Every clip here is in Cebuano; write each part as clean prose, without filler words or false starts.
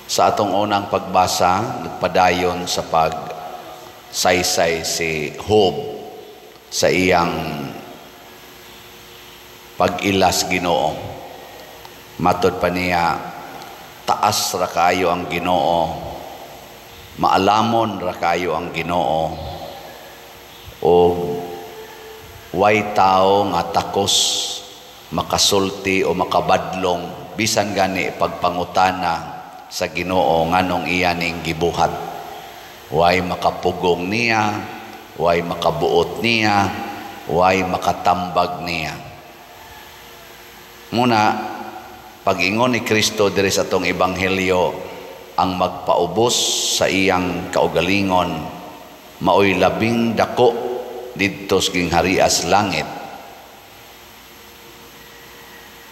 Sa atong unang pagbasa, nagpadayon sa pagsaysay si Job sa iyang pag-ilas Ginoo. Matod pa niya, taas ra kayo ang Ginoo, maalamon ra kayo ang Ginoo, o way tao nga takos makasulti o makabadlong bisan gani pagpangutana sa Ginoo nganong iya ning gibuhat. Way makapugong niya, way makabuot niya, way makatambag niya. Muna, pag-ingon ni Kristo diri sa atong ebanghelyo, ang magpaubos sa iyang kaugalingon maoy labing dako didto sa gingharias langit.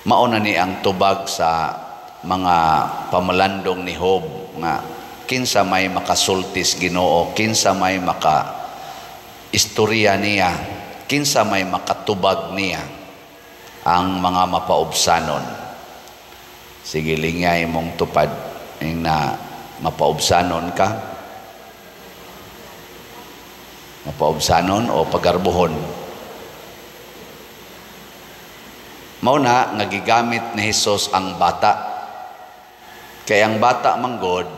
Mao na ni ang tubag sa mga pamalandong ni Job nga kinsa may makasultis Ginoo, kinsa may maka istorya niya, kinsa may makatubag niya ang mga mapaubsanon. Sige, lingay mong tupad ing na mapaubsanon ka, mapaubsanon o pagarbuhon. Mao na nga gigamit ni Hesus ang bata. Kay ang bata manggod,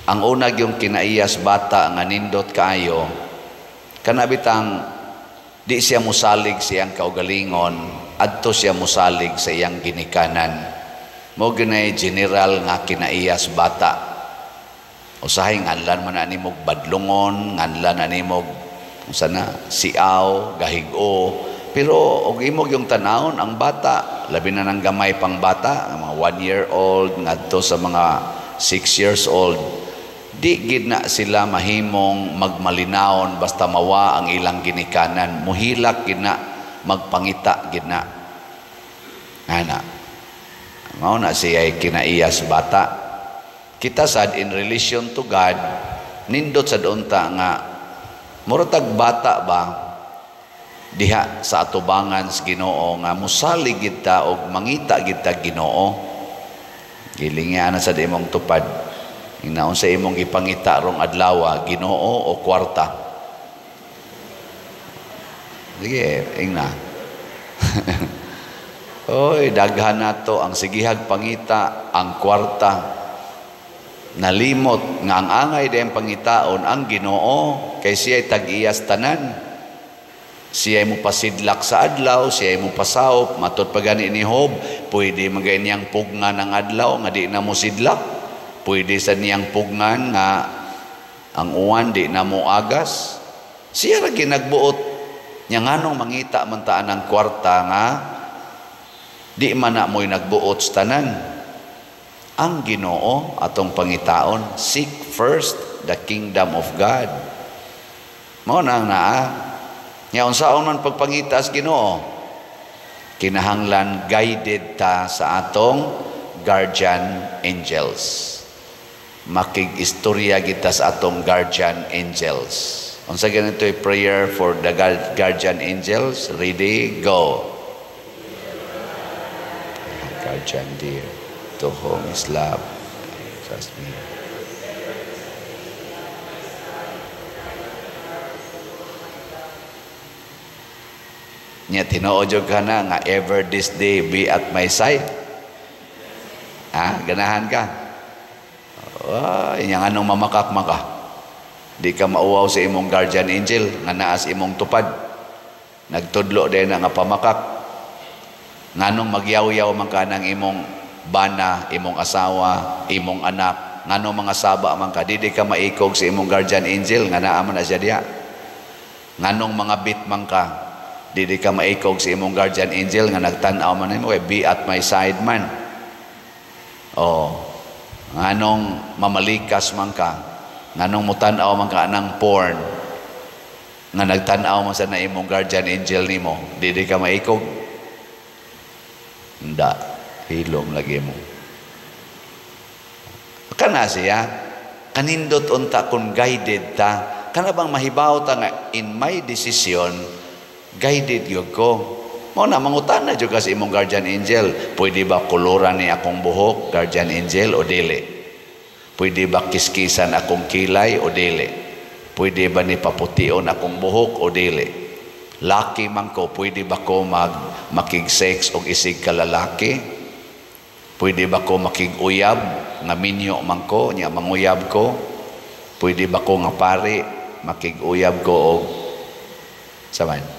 ang una yung kinaiyas bata nga nindot kaayo, kana bitang di siya musalig sa iyang kaugalingon, adto siya musalig sa iyang ginikanan. Mao ginay general nga kinaiyas bata. Usahay nganlan man na nimog badlongon, nganlan na nimog unsa na siaw, gahig-o. Pero og imog yung tanawon ang bata, labi na ng gamay pang bata, ang mga 1 year old ngadto sa mga 6 years old, di gid na sila mahimong magmalinawon basta mawa ang ilang ginikanan. Muhilak gid na, magpangita gid na. Ana. Mao na siya kinaiyas bata. Kita sad in relation to God, nindot sad unta nga murag bata ba diha sa atubangan sa Ginoo nga musalig gid ta og mangita gid ta Ginoo. Gilingan na sad imong tupad. Ingnaon sa imong gipangita rong adlaw, Ginoo o kwarta? Sige, ingna. Oy, daghan nato ang sigihag pangita ang kwarta. Nalimot nga ang angay dayang pangitaon ang Ginoo kay siya'y tag-iyas tanan. Siya'y mopasidlak sa adlaw, siya'y mopasawop, matod pa gani ni Job, pwede magay niyang pugnan ang adlaw nga di na mosidlak. Pwede sa niyang pugnan nga ang uwan di na moagas. Siya ra ginagbuot nya nganong mangita man ta ang kwarta nga di man na mo'y nagbuot sa tanan. Ang Ginoo atong pangitaon, seek first the kingdom of God. Mao na ang naa. Nya unsaon man pagpangita sa Ginoo? Kinahanglan guided ta sa atong guardian angels. Makig-istorya kita sa atong guardian angels. Unsa ganito prayer for the guardian angels? Ready, go. Guardian dear, to whom is love, trust me. Nya tinuod jud ka na nga ever this day be at my side. Ha, ganahan ka. Oh, inyang anong mamakak maka. Di ka mauwaw sa imong guardian angel nga naa sa imong tupad. Nagtudlo din nga pamakak. Nganong magyaw-yaw man ka ng imong bana, imong asawa, imong anak, nganong mga saba man ka, di ka maikog sa imong guardian angel nga naa man na siya diha. Nganong mga bit man ka, di ka maikog sa imong guardian angel nga nagtan-aw man nimo, be at my side man. Oh, nganong mamalikas man ka, nganong mutan-aw man ka anang porn nga nagtan-aw man sa na imong guardian angel nimo, di ka maikog. Nda, hilom lagi mo. Kana siya, kanindot unta kung guided ta, kana bang mahibaw ta nga in my decision, guided yun ko. Mao na mangutana jud ka sa imong guardian angel, "Pwede ba koloran ni akong buhok, guardian angel, o dili? Pwede ba kiskisan akong kilay o dili? Pwede ba ni papution akong buhok o dili? Laki man ko, pwede ba ko makig-sex og isig ka lalaki? Pwede ba ko makig-uyab nga minyo man ko, nya manguyab ko? Pwede ba ko nga pari makig-uyab ko og saman?"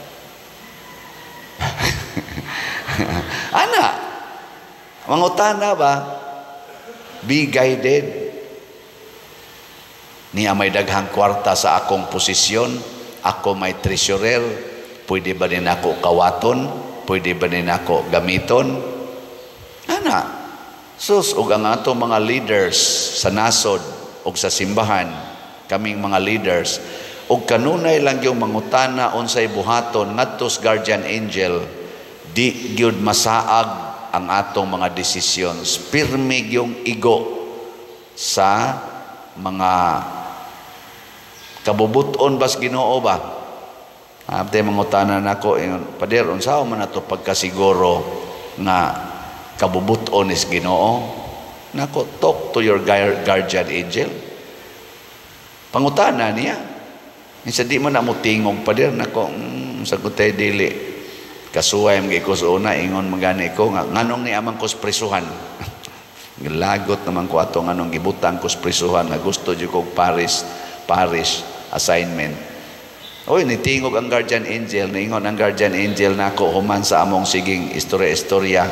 Ana, mangutana ba? Be guided. Niya may daghang kwarta sa akong posisyon, ako may treasurer, pwede ba din ako kawaton? Pwede ba din ako gamiton? Ana, sus, ug ang ato mga leaders sa nasod ug sa simbahan, kaming mga leaders, ug kanunay lang yung mangutana unsay buhaton ngadto sa guardian angel, di gyud masaag ang atong mga desisyon. Pirmi yung igo sa mga kabubuton bas Ginoo ba? Abte mangutana nako ingon, "Pader, unsa man ato pagkasiguro nga kabubuton is Ginoo?" Nako, talk to your guardian angel. Pangutana niya. Insa di man na mo tingog, pader? Nako, sagot tay dili. Kasuway man ko sa una, ingon magani ko nga nganong ni amang ko sa prisuhan. Gilagot naman ko ato nganong gibutang ko sa prisuhan nga gusto jud kog parish assignment. Oy, nitingog ang guardian angel, niingon ang guardian angel nako human sa among siging istorya-istorya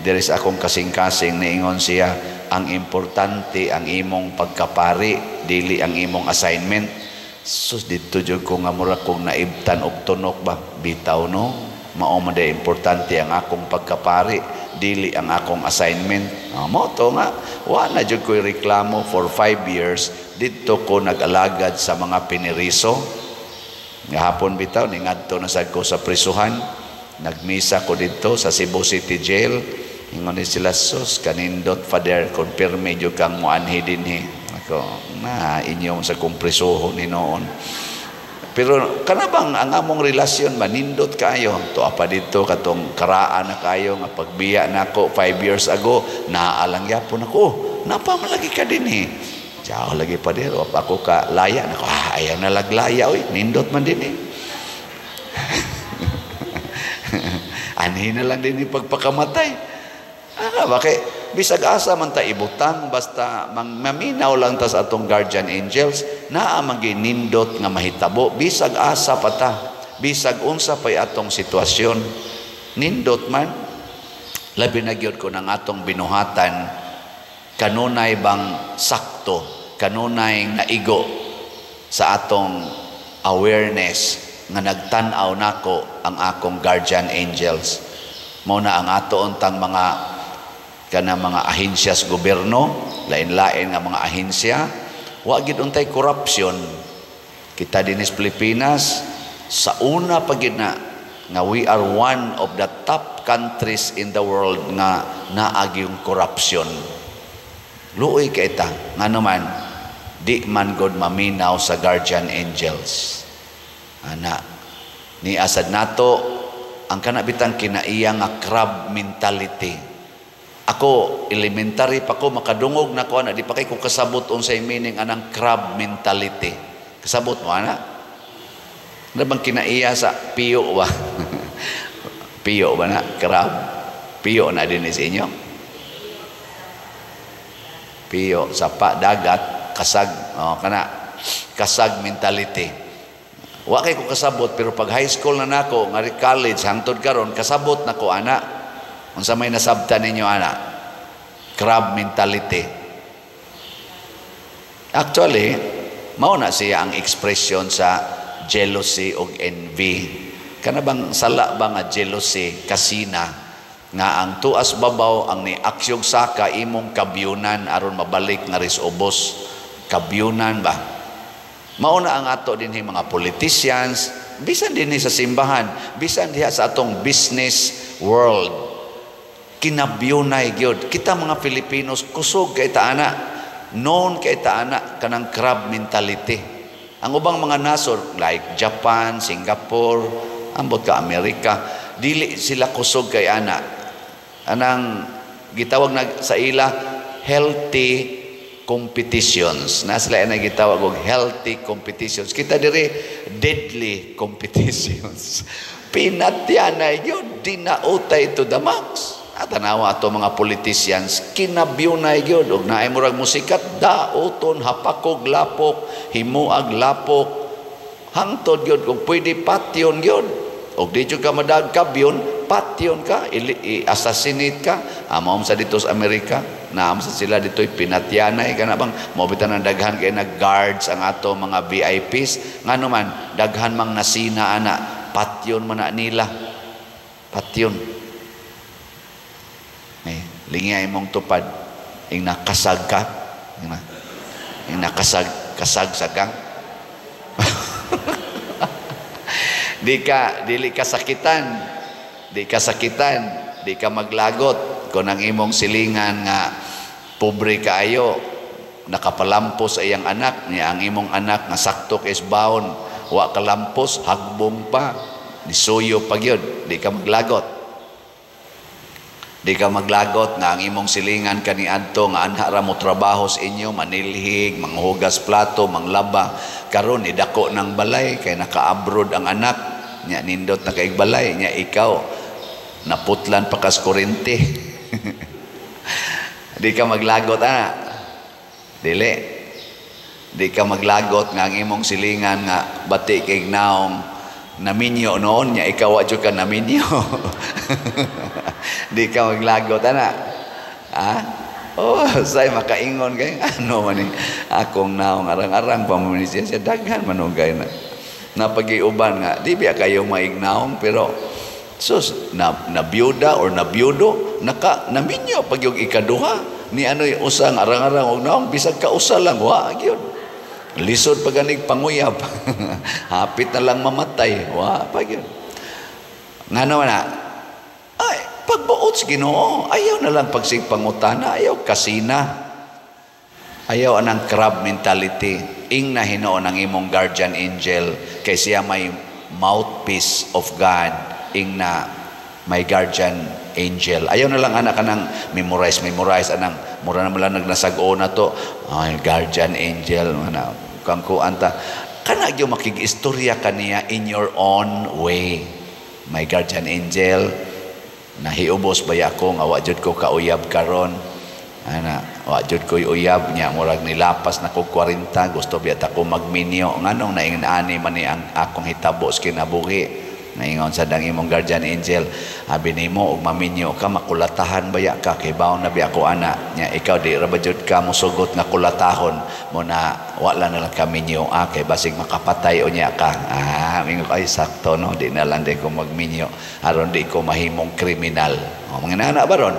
diri sa akong kasing-kasing, niingon siya, "Ang importante ang imong pagkapari, dili ang imong assignment." Sus, didto jud ko nga mura kong naibtan og tunok ba, bitaw no. Mao man day importante ang akong pagkapari, dili ang akong assignment. Mo to nga wa na jud ko'y reklamo for 5 years didto ko nag-alagad sa mga piniriso. Gahapon bitaw ningadto na sad ko sa prisuhan. Nagmisa ko didto sa Cebu City Jail. Ingon ni sila, "Sus, kanindot, Father, confirme jud kang muanhi dinhi." Ako, na inyo sa kong prisuhon ni noon. Pero kana bang ang among relasyon manindot kayo. Tuwa pa dito katong karaan na kayo nga pagbiya nako 5 years ago, naalang gyapon ako. "Oh, napa man lagi ka dinhi?" "Ciao lagi pa dero, ako ka laya nako." "Ah, ayaw na laglaya oy, nindot man din eh." Anhi na lang din pagpakamatay. Ah, bakit? Bisag asa man ta ibutang, basta maminaw lang ta sa atong guardian angels, naa man nindot nga mahitabo bisag asa pa ta, bisag unsa pay atong sitwasyon, nindot man. Labi na gyud ko ng atong binuhatan kanunay bang sakto, kanunay naigo sa atong awareness nga nagtan-aw nako ang akong guardian angels. Mao na ang ato untang mga kana mga ahensya sa gobyerno, lain-lain nga mga ahensya, wa gid untay corruption. Kita dinhi sa Pilipinas, sa una pa gid na nga we are one of the top countries in the world nga naagi yung corruption. Luoy kay ta, ngano man di man god maminaw sa guardian angels. Ana, ni asad nato ang kana bitang kinaiya nga crab mentality. Ako, elementary pa ko, makadungog na ko ana, di pa kay ko kasabot unsay meaning anang crab mentality. Kasabot mo ana? Ano bang kinaiya sa piyo ba? Piyo ba na? Crab? Piyo na din sa inyo? Piyo, sapa, dagat, kasag, oh, kana, kasag mentality. Wa kay ko kasabot, pero pag high school na nako, nga college, hangtod karon kasabot na ko ana. Unsa may nasabtan ninyo ana? Crab mentality. Actually, mao na siya ang expression sa jealousy og envy. Kana bang sala ba nga jealousy, kasina, nga ang tuas babaw ang ni aksyog saka imong kabyunan aron mabalik nga ris ubos, kabyunan ba? Mao na ang ato dinhi mga politicians, bisan dinhi sa simbahan, bisan diha sa atong business world, kinabyunay gyud. Kita mga Filipinos, kusog kay ta ana, known kay ta ana kanang crab mentality. Ang ubang mga nasod like Japan, Singapore, ambot ka Amerika, Dili sila kusog kay ana. Anang gitawag na sa ila healthy competitions. Na sila na gitawag og healthy competitions. Kita diri, deadly competitions. Pinatyanay gyud, dinautay to the max. At tanawa ato mga politicians, kinabyunay gyud og naay murag musikat, daoton, hapakog lapok, himuag lapok, hangtod gyud kung pwede patyon gyud. Og di jud ka madag kabyon, patyon ka, i-assassinate ka. Amo sa dito sa Amerika, naam sa sila dito'y pinatyanay ka na bang, mao bitan ang daghan kay nag-guards ang ato mga VIPs. Ngano man, daghan mang nasina ana, patyon man na nila. Patyon. Eh, lingay imong tupad, ing nakasag ka, ing nakasag, kasag sagang. Di ka, dili ka sakitan, di ka sakitan, di ka maglagot. Kung ang imong silingan nga pobre kaayo, nakapalampos sa iyang anak, niya ang imong anak nga sakto kay baon, wa kalampos, hagbong pa, nisuyo pa gyud, di ka maglagot. Di ka maglagot nga ang imong silingan kaniadto nga anha ra mo trabaho sa inyo, manilhig, manghugas plato, manglaba. Karon idako ng balay kay naka-abroad ang anak, nya nindot na kay balay, nya ikaw naputlan pa kas kurente. Di ka maglagot ana. Dili. Di ka maglagot nga ang imong silingan nga bati kay naong naminyo noon, nya ikaw wa jud ka naminyo. Di ka maglagot ana. Ha? Oh, say makaingon kay ano man ni akong naong arang-arang pa man siya, siya daghan manugay na. Napagiuban nga di biya kayo maignaong, pero sus na nabiyuda or nabiyudo naka naminyo pag yung ikaduha ni anoy usang arang-arang og naong bisag kausa lang wa gyud. Lisod pa ganig panguyab. Hapit na lang mamatay. Wa pa gyud. Ngano na? Ay, pagbuot sa Ginoo, ayaw na lang pagsigpangutana, ayaw kasina. Ayaw anang crab mentality. Ing na hinuon ang imong guardian angel kay siya may mouthpiece of God. Ing na may guardian angel. Ayaw na lang anak kanang memorize, memorize anang mura na lang nagnasag-o na to. Ay, guardian angel ana kang kuan ta. Kana gyud makig-istorya kaniya in your own way. My guardian angel, nahiubos ba ako nga wa jud ko kauyab karon? Ana, wa jud ko'y uyab niya, murag nilapas na ko 40, gusto biya ta ko magminyo. Nganong naingon ani man ni ang akong hitabo sa kinabuhi? Naingon sa dang imong guardian angel, abi nimo og maminyo ka, makulatahan baya ka, kay baon na biya ko ana. Nya ikaw di ra ba jud ka mosugot nga kulatahon mo na wala na lang ka minyo, ah, kay basig makapatay unya ka. Ah, mingo ay sakto no, di na lang di ko magminyo aron di ko mahimong kriminal. O mga nana ba ron?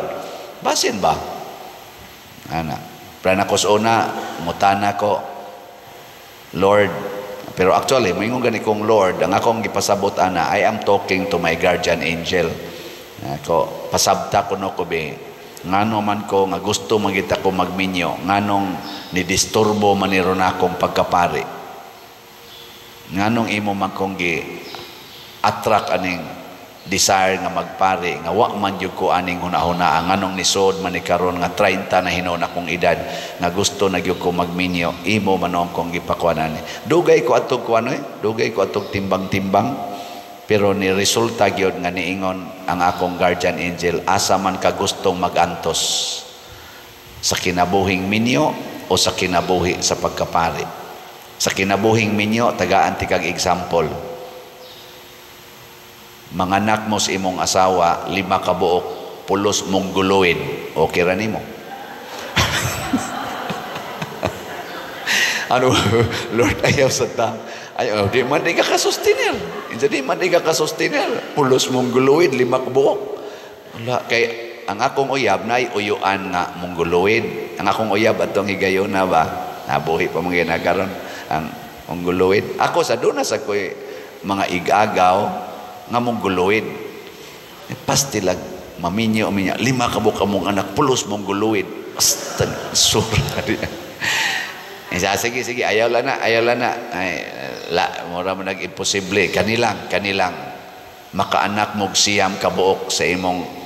Basin ba? Ana, pra na ko sa una, mutana ko, Lord. Pero actually, moingon gani kong Lord, ang akong gipasabot ana, I am talking to my guardian angel. Ako, pasabta ko no ko be, ngano man ko nga gusto magita ko magminyo, nganong nidisturbo man ni ron akong pagkapari. Nganong imo man kong gi attract aning desire nga magpari, nga wa man gyud ko aning hunahuna, nganong nisod man ni karon nga 30 na hinuon akong edad nga gusto na gyud ko magminyo, imo man akong gipakuan ani. Dugay ko atog kuan eh, dugay ko atog timbang-timbang, pero ni resulta gyud nga niingon ang akong guardian angel, asa man ka gustong magantos sa kinabuhing minyo o sa kinabuhi sa pagkapari. Sa kinabuhing minyo, tagaan ti kag example. Manganak mo sa imong asawa, 5 ka buok, pulos mongoloid. Okay ra nimo? Ano, Lord, ayaw sa ta. Ayaw, di man di ka kasustiner. Di man di ka kasustiner. Pulos mongoloid, 5 ka buok. Wala, kay ang akong uyab, naay uyuan nga mongoloid. Ang akong uyab, atong higayon na ba? Nabuhi pa mga ginagaron ang mongoloid. Ako sa doon na sa ko'y mga igagaw, nga mongoloid. Pastilag, maminyo, minyo, 5 ka buok among anak, pulos mongoloid. Basta, sura niya. Isa, sige, sige, ayaw lang na, ayaw lang na. Ay, la, mura mo nag-imposible. Kanilang, kanilang. Makaanak mo'g 9 kabuok sa imong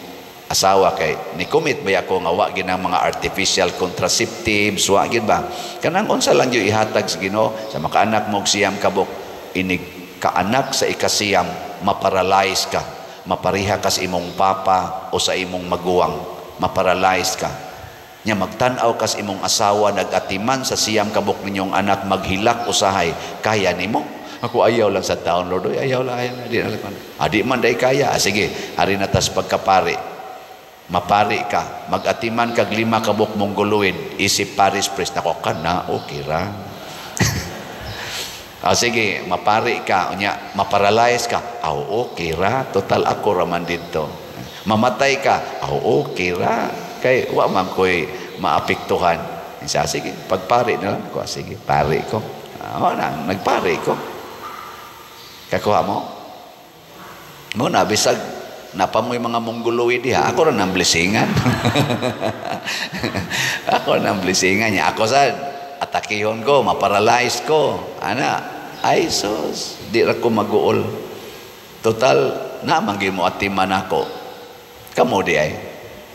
asawa kay ni commit ba ako nga wa ginang mga artificial contraceptives, wa gid ba, kanang unsa lang gyud ihatag sa Ginoo sa makaanak mo'g 9 kabuok. Inig kaanak sa ikasiyam, maparalyze ka, mapariha ka sa imong papa o sa imong maguwang, maparalyze ka nya. Magtan-aw ka sa imong asawa nag-atiman sa 9 kabuok ninyong anak, maghilak usahay. Kaya nimo? Ako, ayaw lang sa taon, Lord. Oy, ayaw lang, ayaw lang. Di na lang. Ah, di man day kaya. Ah, sige, ari na tas pagkapari. Mapari ka, mag-atiman kag 5 kabuok mongoloid, isip parish priest. Nako ka na, okay ra. Ah, sige, mapari ka, unya, maparalyze ka. Ah, okay ra, total ako raman dito. Mamatay ka, ah, okay ra. Kay wa man ko'y maapektuhan. Isa, sige, pagpari na lang ko. Ah, sige, pari ko. Ah, na, nagpari ko. Kakuha mo? Mo na, bisag napamoy mga mongoloid diha, ako ra nang blessingan. Ako nang blessingan niya. Ako sa atakihon ko, maparalyze ko. Ana, ay sus, di ra ko maguol. Total, na mangi mo atiman ako. Kamo di ay.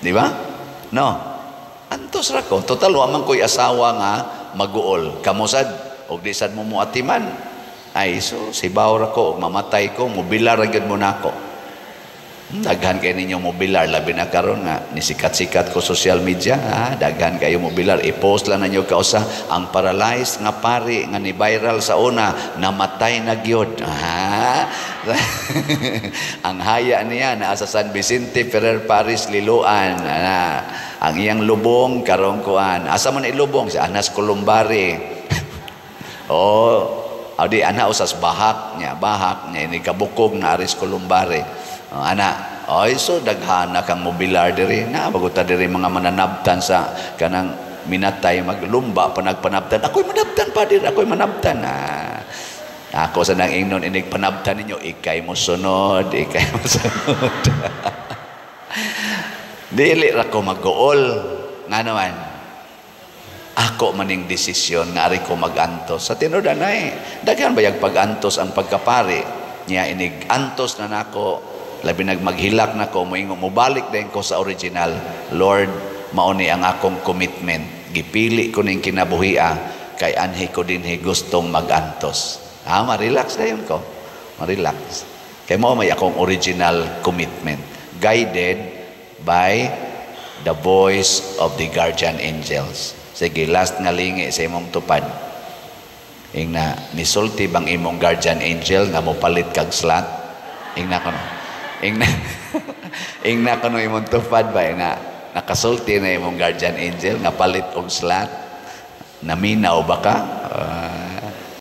Di ba? No. Antos ra ko. Total, wa man ko'y asawa nga maguol. Kamo sad, og di sad mo mo atiman. Ay so, sibaw ra ko, og mamatay ko, mobilar ra gyud mo nako. Daghan kay ninyo mobilar, labi na karon nga nisikat-sikat ko social media, ha? Daghan kayo mobilar. I-post lang ninyo kausa ang paralyzed nga pari nga ni viral sa una, namatay na gyud. Ha? Ang haya niya naa sa San Vicente Ferrer Parish, Liloan. Ana, ang iyang lubong karong kuan. Asa man ilubong sa Anas Columbari. Oh, adi ana usas bahak niya ini kabukog na aris Columbari. Oh, ana, oy, so daghana kang mobilar diri na baguta diri mga mananabtan sa kanang minatay, maglumba pa nagpanabtan. Ako'y manabtan pa diri, ako'y manabtan. Ah, ako sa nang ingnon, inig panabtan ninyo, ikay mo sunod, ikay mo sunod. Dili ra ko mag-uol. Nga naman, ako maning desisyon nga ari ko mag-antos. Sa tinuod anay, daghan bayag pag-antos ang pagkapari. Niya inig antos na nako, labi nag maghilak nako, moingon mobalik din ko sa original. Lord, mao ni ang akong commitment. Gipili ko ning kinabuhia kay anhi ko dinhi gustong mag-antos. Ah, ma-relax dayon ko. Ma-relax. Kay mao may akong original commitment. Guided by the voice of the guardian angels. Sige, last nga lingi sa imong tupad. Ingna, nisulti bang imong guardian angel nga mopalit kag slot? Ingna kono. Ingna, ingna kono imong tupad ba? Ingna, nakasulti na imong guardian angel nga palit og slot? Naminaw ba ka?